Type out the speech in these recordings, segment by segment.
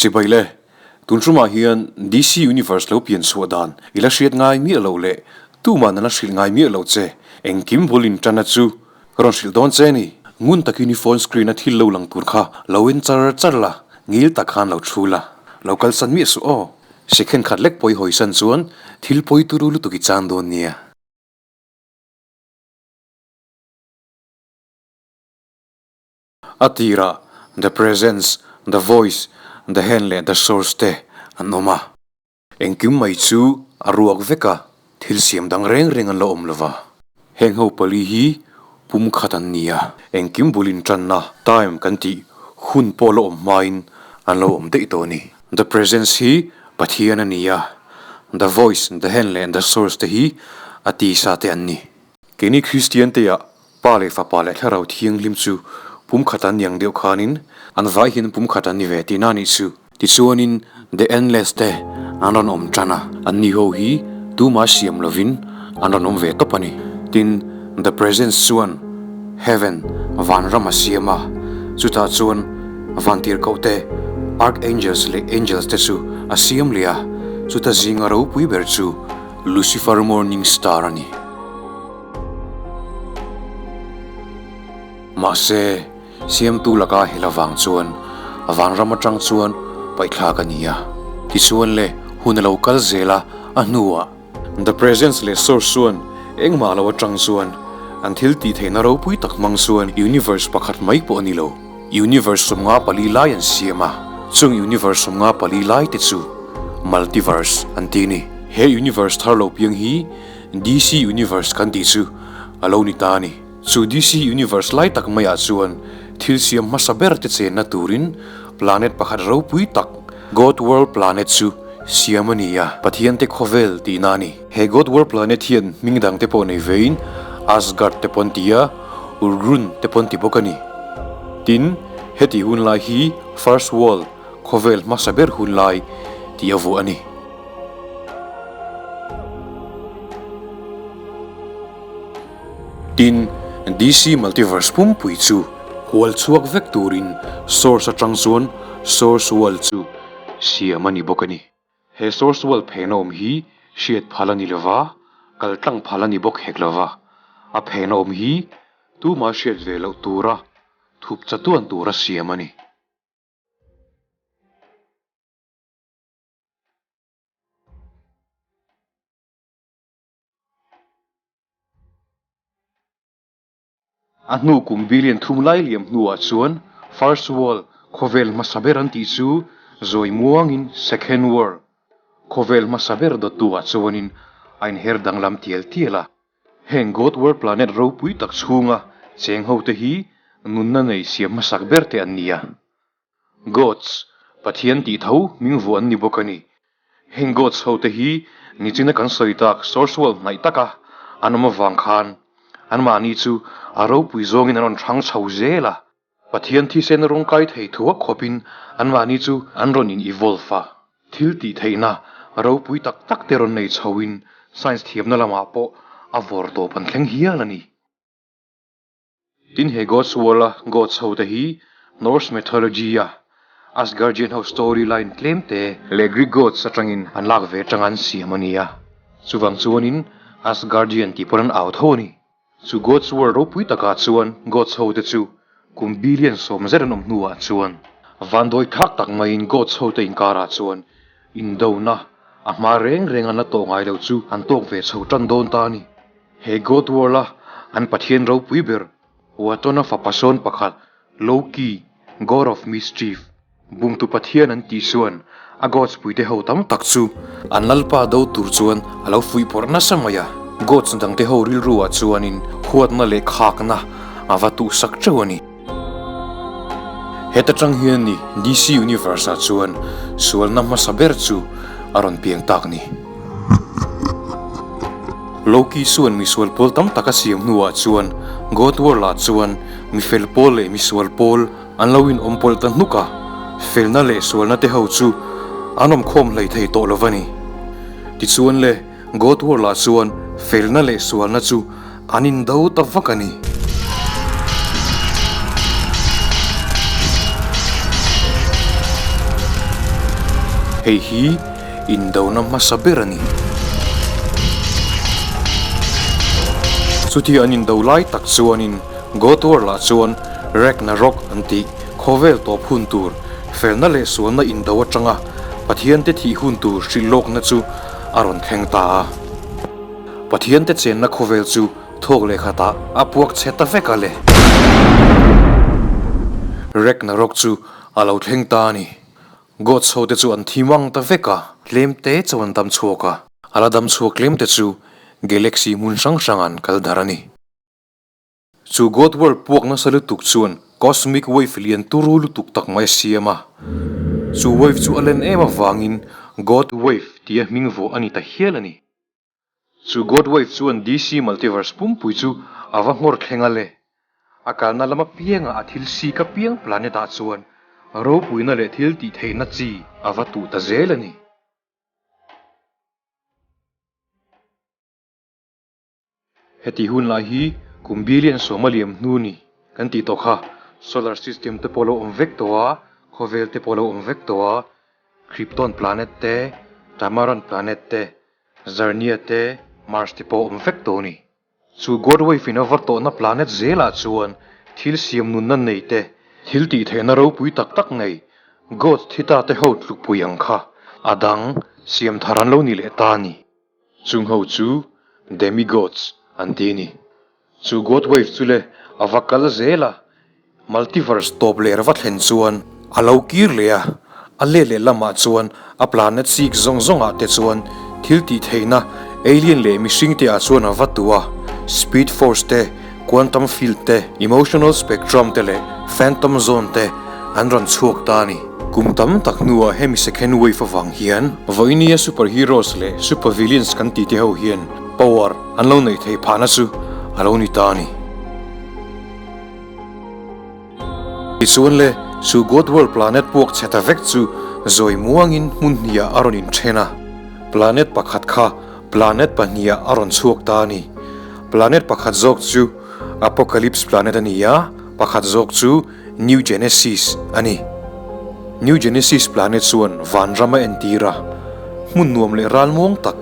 Chibai le, tun ṭumah hian DC Universe lo pian chhuah dan i la hriat ngai miah loh leh tuman an la hrilh ngai miah loh che, engkim bul in ṭana chu ka rawn hrilh dawn che a ni. Ngun takin i phone screen a thil lo lang tur kha lo en char char la, ngil tak khan lo ṭhu la, lo kalsan miah suh aw. Second khat lek pawi hawisan chuan thil pawi turu lutuk i chan dawn nia. A tirah The Presence, The Voice, The Hand leh The Source te an awm a. Engkim mai chu a ruak vek a, thil siam dang reng reng an lo awm lo va. Heng ho pali hi pum khat an ni a, engkim bul intanna, time, kan tih hun pawh la awm hmain an lo awm daih tawh a ni. The Presence hi Pathian a ni a, The Voice, The Hand leh The Source te hi a tisa te an ni. Keini Kristian te ah Pa leh Fapa leh Thlarau Thianghlim chu pumkhat an ni ang deuh khanin an vai hian pumkhat an ni ve tihna a nih chu. Tichuanin The Endless te an rawn awm tan a, anni ho hi tuma siam lovin an rawn awm ve tawp a ni. Tin, The Presence chuan Heaven, vanram a siam a, chutah chuan vantirhkoh te, Archangels leh Angels te chu a siam leh a, chuta zinga ropui ber chu Lucifer Morning Star a ni. Mahse, Siamtu laka hel avang chuan a vanram atang chuan paihthlak a ni a. Tichuan le, hun a lo kal zel a, a hnuah. The Presence leh Source chuan engmah lo atang chuan an thil tih theihna ropui tak hmang chuan Universe pakhat mai pawh a ni lo. Universe 54 lai an siam a, chung Universe 54 lai te chu Multiverse an ti a ni. He Universe thar lo piang hi DC Universe kan tih chu a lo ni ta a ni. Chu DC Universe lai tak maiah chuan thil siam hmasa ber te chenna turin planet pakhat ropui tak, God World Planet chu siam a ni a, Pathian te khawvel tihna a ni. He God World Planet hian hming dang te pawh nei vein Asgard te pawh an ti a, Urgrun te pawh an ti bawk a ni. Tin, heti hun lai hi First World, khawvel hmasa ber hun lai tih a vuah a ni. Tin, DC Multiverse pumpui chu hual chhuak vek turin Source atang chuan Source World chu siam a ni bawk a ni. He Source World phenawm hi hriat phal a ni lova, kal tlang phal a ni bawk hek lova. A phenawm hi tuma hriat ve loh tura thup chatuan tura siam a ni. A hnu kum billion thum lai liam hnuah chuan First World khawvel hmasa ber an tih chu zawi muangin Second World khawvel hmasa ber dawttuah chuanin a inher danglam tial tial a. Heng God World Planet ropui tak chhunga cheng hote hi nunna nei siam hmasak ber te an ni a. Gods, Pathian tih tho hming vuah an ni bawk a ni. Heng Gods ho te hi nichina kan sawi tak Source World hnaih taka an awm avang khan anmahni chu a ropui zawngin an rawn hrang chho zel a. Pathian thisen rawng kai thei thuak khawpin anmahni chu an rawn in evolve a. Thil tih theihna ropui tak tak te rawn nei chhoin science thiamna lamah pawh a vawr tawp an thleng hial a ni. Tin he Gods World a Gods ho te hi Norse mythology a Asgardian ho story line tlem te leh Greek Gods atangin an lak ve atanga an siam a ni a, chuvang chuanin Asgardian tih pawn an au tho a ni. Chu Gods World ropui takah chuan Gods ho te chu kum billion sawm zet an awm hnuah chuan vandawi thak tak maiin Gods ho te inkarah chuan indona a hma reng reng an la tawh ngai lo chu an tawk ve chho tan dawn ta a ni. He God World a an Pathian ropui ber Watona fapa sawn pakhat Loki, God of Mischief, bumtu Pathian an tih chuan a Gods puite ho tam tak chu an lalpa do tur chuan a lo fuihpawrh nasa mai a. Gods dangte ho rilru ah chuanin huatna leh khakna a va tuhsak teuh a ni. Heta tang hian ni DC Universe ah chuan sualna hmasa ber chu a rawn piang tak ni. Loki chuan misual pawl tam tak a siam hnuah chuan God World ah chuan mifel pawl leh misual pawl an lo in awm pawlh ta hnuk a, felna leh sualna te ho chu an awm khawm hlei thei tawh lo va ni. Tichuan le God World ah chuan felna leh sualna chu An indo ta vak a ni. Hei hi indona hmasa ber a ni. Chutia an indo lai tak chuanin God World-ah chuan Ragnarok an tih khawvel tawp hun tur felna leh sualna indo atanga Pathiante thih hun tur hrilh lawkna chu a rawn thleng ta a. Pathiante chenna khawvel chu thawk leh khatah a puak chhe ta vek a le. Ragnarok chu a lo thleng ta a ni. Gods ho te chu an thi mang ta vek a, tlem te chu an dam chhuak a. A la dam chhuak tlem te chu galaxy hmun hrang hrang an kal darh a ni. Chu God World puak nasa lutuk chuan cosmic wave lian turu lutuk tak mai a siam a. Chu wave chu a len em avangin God Wave tia hming vuah a ni ta hial a ni. Chu God Wave chuan DC Multiverse pumpui chu a va nghawr thleng a le. A kalna lam apiangah a thil sik apiang planet ah chuan ropuina leh thil tih theihna chi a va tuh ta zel a ni. Heti hun lai hi kum billion sawma liam hnu ni kan tih tawh kha. Solar system te pawh a lo awm vek tawh a, khawvel te pawh a lo awm vek tawh a, Krypton planet te, Tamaran planet te, Zarnia te, Mars te pawh awm vek tawh a ni. Chu God Wave in a va tawhna planet zelah chuan thil siam nunna nei te, thil tih theihna ropui tak tak nei, God thi ta te ho tlukpui ang kha a dang siam thar an lo ni leh ta a ni. Chung ho chu Demigods an ti a ni. Chu God Wave chu le a va kal zel a, Multiverse tawp leh va thlen chuan a lo kir leh a, a let leh lamah chuan a planet sik zawng zawngah te chuan thil tih theihna alien leh mihring te ah chuan a va tu a, Speed Force te, Quantum Field te, Emotional Spectrum te leh Phantom Zone te an rawn chhuak ta a ni. Kum tam tak hnuah hemi second wave avang hian vawinia superheroes leh supervillains kan tih te ho hian power an lo neih theih phahna chu a lo ni ta a ni. Tichuan le, chu God World planet puak chhe ta vek chu zawi muangin hmun hniah a rawn inthen a. Planet pakhat kha planet pahniah a rawn chhuak ta a ni. Planet pakhat zawk chu Apocalypse planet a ni a, pakhat zawk chu New Genesis a ni. New Genesis planet chuan vanram a entir a, hmun nuam leh ralmuang tak,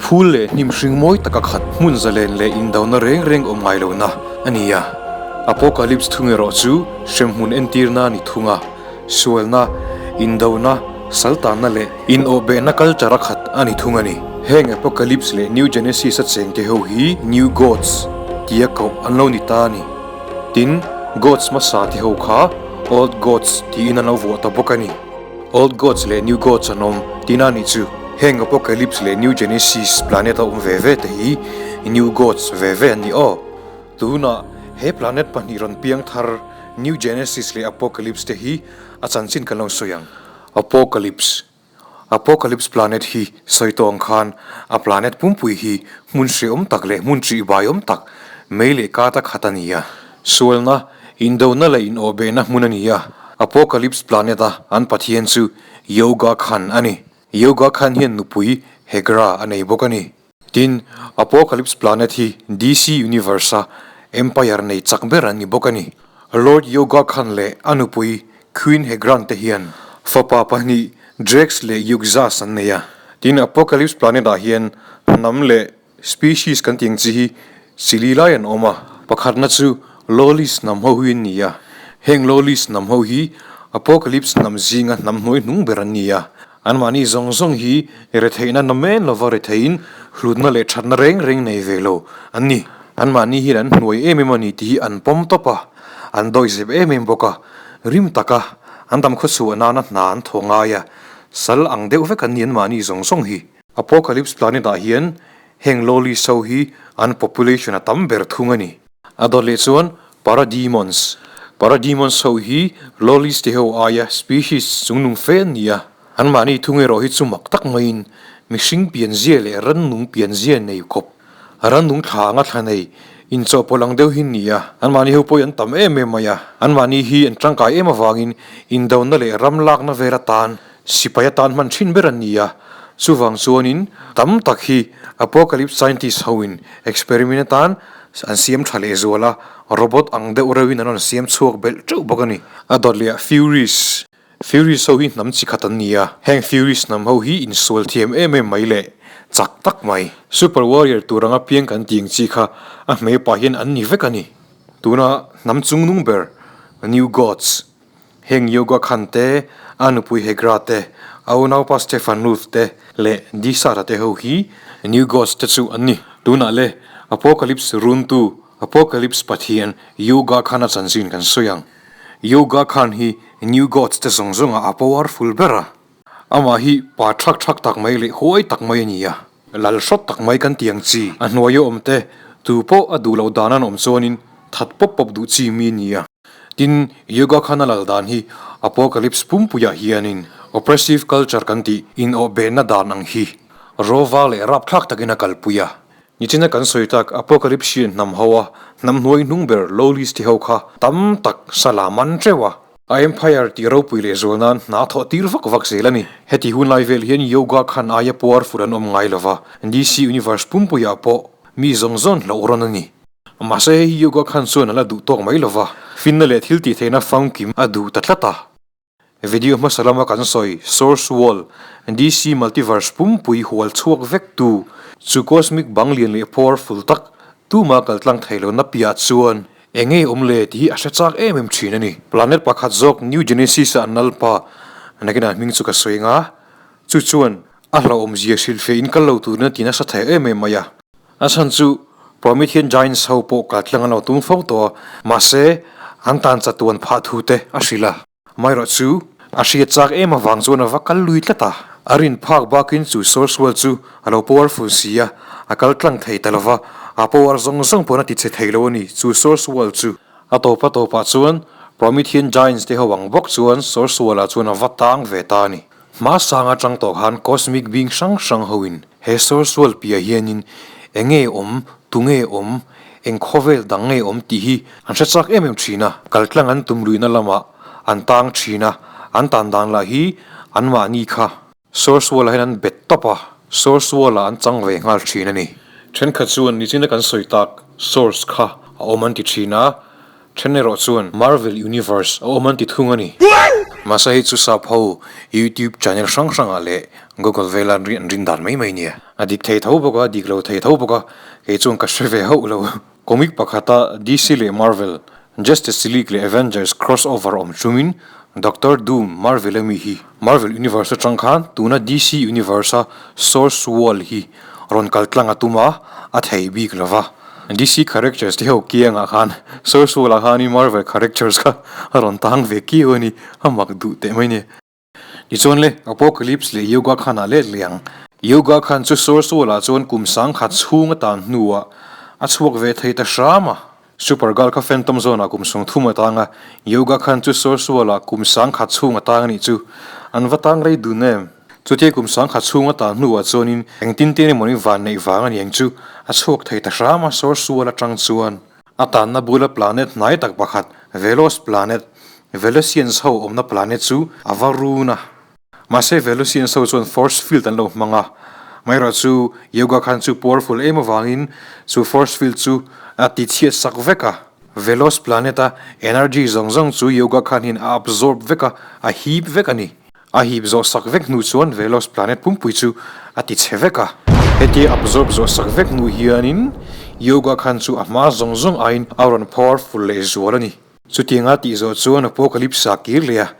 Phul leh hnim hring mawi taka khat hmun zalen leh indona reng reng awm ngai lohna a ni a. Apocalypse thung erawh chu hremhmun entirna a ni thung a, sualna, indona, saltanna leh inawhbehna culture a khat a ni thung a ni. Heng Apocalypse leh New Genesis a chengte ho hi New Gods tia koh an lo ni ta a ni. Tin, Gods hmasa te ho kha Old Gods tiin an lo vuah ta bawk a ni. Old Gods leh New Gods an awm tihna a nih chu. Heng Apocalypse leh New Genesis planet a awm ve ve te hi New Gods ve ve an ni aw. Tunah he planet pahnih rawn piang thar New Genesis leh Apocalypse te hi a chanchin kan lo sawi ang. Apocalypse Apocalypse planet hi sawi tawh ang khan a planet pumpui hi hmun hreawm tak leh hmun ṭihbai awm tak mei leh kata khat a ni a. Sualna, indona leh inawhbehna hmun a ni a, Apocalypse planet-a an pathian chu Yoga Khan a ni. Yoga Khan hian nupui Hegra a nei bawk a ni. Tin, Apocalypse planet hi DC Universe-a empire nei chak ber an ni bawk a ni. Lord Yoga Khan leh a nupui Queen Hegran te hian fapa pahnih Drax leh Yugzas an nei a. Tin, Apocalypse planet-ah hian hnam leh Species kan tih ang chi hi chili lai an awm a, pakhatna chu Lawless hnam ho hi an ni a, heng Lawless hnam ho hi Apocalypse hnam zinga hnam hnuai hnung ber an ni a, anmahni zawng zawng hi retheihna namen lova retheiin hlutna leh thatna reng reng nei ve lo an ni. Anmahni hian an hnuai em em a ni tih hi an pawm tawp a, an dawihzep em em bawk a, rim taka an dam khawchhuah nana hna an thaw ngai a, sal ang deuh vek an ni anmahni zawng zawng hi. Apocalypse Planet ah hian heng lawli so hi an population a tam ber thung a ni. A dawt leh chuan Parademons. Parademons ho hi lawlis te ho aia species chungnung fe an ni a, anmahni thung erawh hi chu mak tak maiin mihring pianzia leh rannung pianzia nei khawp, rannung thla anga thla nei inchawhpawlh ang deuh hi an ni a, anmahni ho pawh hi an tam em em mai a, anmahni hi an tangkai em avangin indona leh ram lakna vel atan Sipai atan hman thin ber an ni a, chuvang chuanin tam tak hi Apocalypse scientist hoin experiment atan an siam tha leh zual a, robot ang deuh reuhin an rawn siam chhuak belh teuh bawk a ni. A dawt leh ah Furies. Furies ho hi hnam chi khat an ni a, heng Furies hnam ho hi insual thiam em em mai leh chak tak mai. Super Warrior tur anga piang kan tih ang chi kha a hmei pah hian an ni vek a ni. Tuna hnam chungnung ber New Gods, heng Yoga Khan te, a nupui Hegra te, a unaupa Stefan Ruth te leh Disara te ho hi New Gods te chu an ni. Tunah le Apocalypse runtu Apocalypse Pathian Yoga Khan a chanchin kan sawi ang. Yoga Khan hi New Gods te zawng zawngah a powerful ber a. Amah hi pa thak thak tak mai leh huai tak mai a ni a. Lal hrawt tak mai kan ti ang chi. A hnuaia awm te, tu pawh a duh loh dan an awm chuanin that pawp pawp duh chi mi a ni a. Tin, Yoga Khan a lal dan hi Apocalypse pumpuiah hianin oppressive culture kan tih inawhbehna dan ang hi rawva leh rapthlak takin a kalpui a. Nichina kan sawi tak Apocalypse-ian hnam ho a hnam hnuai hnung ber Lowlies ti ho kha tam tak sala man teuh a. A empire tih ropui leh zual nan hna thawh tir vak vak zel a ni. Heti hun lai vel hian Yoga khan aia puar fur an awm ngai lova, DC Universe pumpuiah pawh mi zawng zawn hlauh rawn a ni. Mahse hei hi Yoga khan chuan a la duh tawk mai lova, finna leh thil tih theihna famkim a duh ta tlat a. Video hmasa lama kan sawi Source Wall, DC Multiverse pumpui hual chhuak vek tu, chu cosmic bang lian leh powerful tak tuma kal tlang thei lo na piah chuan eng nge awm le tih hi a hre chak em em thin a ni. Planet pakhat zawk New Genesis a an lalpa nakinah hming chu ka sawi anga, chu chuan a hlauhawmzia hrilhfiah in kal lo turin a ti nasa thei em em mai a. A chhan chu Promethean Giants ho pawh kal tlang an lo tum fo tawh a, mahse an tan chatuan phah thu te a hrilh a. Amaherawh chu a hriat chak em avang chuan a va kal lui tlat a, a rin phak bakin chu Sourcewell chu a lo powerful si a, a kal tlang thei ta lova, a power zawng zawng pawn a ti che thei lo a ni chu Sourcewell chu. A tawp a tawpah chuan Promethean Giants te ho ang bawk chuan Sourcewell-ah chuan a va tang ve ta a ni. Hmasang atang tawh khan cosmic being hrang hrang hoin he Sourcewell piah hianin eng nge awm, tu nge awm, eng khawvel dang nge awm tih hi an hre chak em em thin a. Kaltlang an tum luihna lamah an tang thin a, an tan dan lah hi anmahni kha Sourcewell-ah hian an bet tawp a, Sourcewell-ah an chang ve nghal thin a ni. Thenkhat chuan nichina kan sawi tak Source kha a awm an ti thin a, Then erawh chuan Marvel Universe a awm an ti thung a ni. Mahse hei chu sap ho YouTube channel hrang hrangah leh Google vela an rin dan mai mai nia. A dik thei tho bawk a, dik lo thei tho bawk a, kei chuan ka hre ve hauh lo. Comic pakhata DC leh Marvel, Justice League leh Avengers crossover awm chungin Doctor Doom Marvel a mi hi Marvel Universe atang khan tuna DC Universe a Source World hi rawn kal tlang a tum a, a thei bik lo va. DC characters te ho kiangah khan Source World ah khanin Marvel characters kha a rawn tang ve kiau a ni, a mak duh teh mai nia. Tichuan le, Apocalypse leh Yoga Khan ah let leh ang. Yoga Khan chu Source World ah chuan kum sangkhat chhung a tan hnuah a chhuak ve thei ta hram a. Supergirl kha Phantom Zone ah kum 30 a tang a, Yoga Khan chu Source World ah kum 10,000 chhung a tang a nih chu. An va tang rei dun em? Chutia kum 10,000 chhung a tan hnuah chuanin engtin tin emawni van neih vang a niang chu a chhuak thei ta hram a Source World atang chuan. A tanna bula planet hnai tak pakhat Velos Planet, Velosians ho awmna planet chu a va run a. Mahse Velosians ho chuan force field an lo hmang a, amaherawh chu Yoga khan chu powerful em avangin chu force field chu a ti chhiat sak vek a. Velos planet a energy zawng zawng chu Yoga khan hian a absorb vek a, a hip vek a ni. A hip zawh sak vek hnu chuan Velos planet pumpui chu a ti chhe vek a. Hetia absorb zawh sak vek hnu hianin Yoga khan chu a hma zawng zawng aiin a rawn powerful leh zual a ni. Chutianga tih zawh chuan Apocalypse a kir leh a,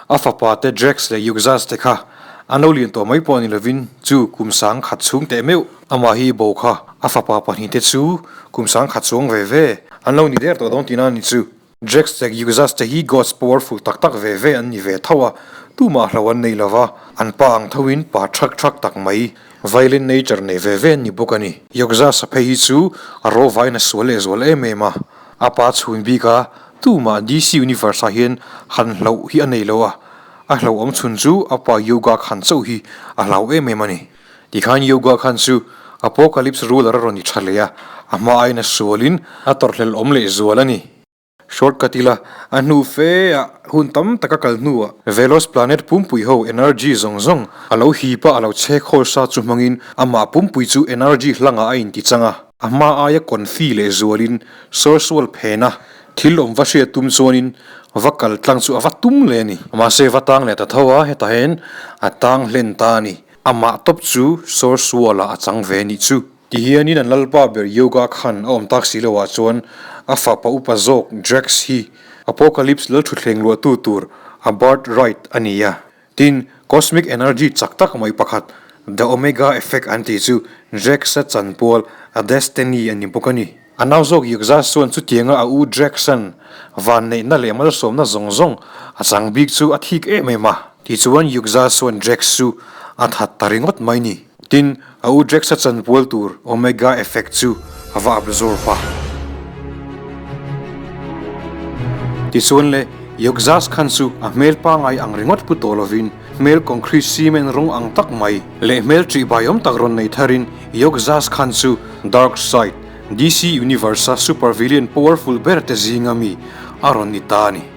a fapa te Drax leh Yugzas te kha an lo lian tawh mai pawh ni lovin chu kum 10,000 chhung teh meuh amah hi bo kha a fapa pahnih te chu kum 10,000 chuang ve ve an lo ni der tawh dawn tihna a ni chu. Drax leh Yugzas te hi Gods powerful tak tak ve ve an ni ve tho a, tumah hlo an nei lova, an pa ang thoin pa thak thak tak mai violent nature nei ve ve an ni bawk a ni. Yugzas a phei hi chu a rawvain a sual leh zual em em a. A pa chhun bik a, tumah DC Universe ah hian han hlauh hi a nei lo a, a hlauhawm chhun chu a pa Yoga Khan chauh hi a hlau em em a ni. Tikhan Yoga Khan chu Apocalypse Ruler a rawn i tha leh a, a hma aiin a sualin a tawrhhlelh awm leh zual a ni. Short cut ila, a hnu fe ah hun tam tak a kal hnuah Velos Planet pumpui ho energy zawng zawng a lo hip a, a lo chhek hawl sa chu hmangin amah pumpui chu energy hlangah a inti chang a. A hma aia confi leh zualin Source Wall phena. Thil awm va hriat tum chuanin va kal tlang chu a va tum leh a ni. Mahse va tang leh ta tho a, hetah hian a tang hlen ta a ni. Amah tawp chu Source Wall-ah a chang ve nih chu. Tihianin an lalpa ber Yoga khan a awm tak si loah chuan a fapa upa zawk Drax hi Apocalypse lalthutthleng luahtu tur a birth right a ni a. Tin, cosmic energy chak tak mai pakhat The Omega Effect an tih chu Drax-a chanpual a destiny a ni bawk a ni. A nau zawk Yugzas chuan chutianga a u Drax-a'n vanneihna leh malsawmna zawng zawng a chang bik chu a thik em em a. Tichuan Yugzas chuan Drax chu a that ta ringawt mai ni. Tin, a u Drax-a chanpual tur Omega Effect chu a va absorb a. Tichuan le, Yogzas khan chu a hmel pangai ang ringawt pu tawh lovin hmel concrete cement rawng ang tak mai leh hmel ṭihbai awm tak rawn nei tharin Yogzas khan chu Dark Side, DC Universe-a super villain powerful ber te zinga mi a rawn ni ta a ni.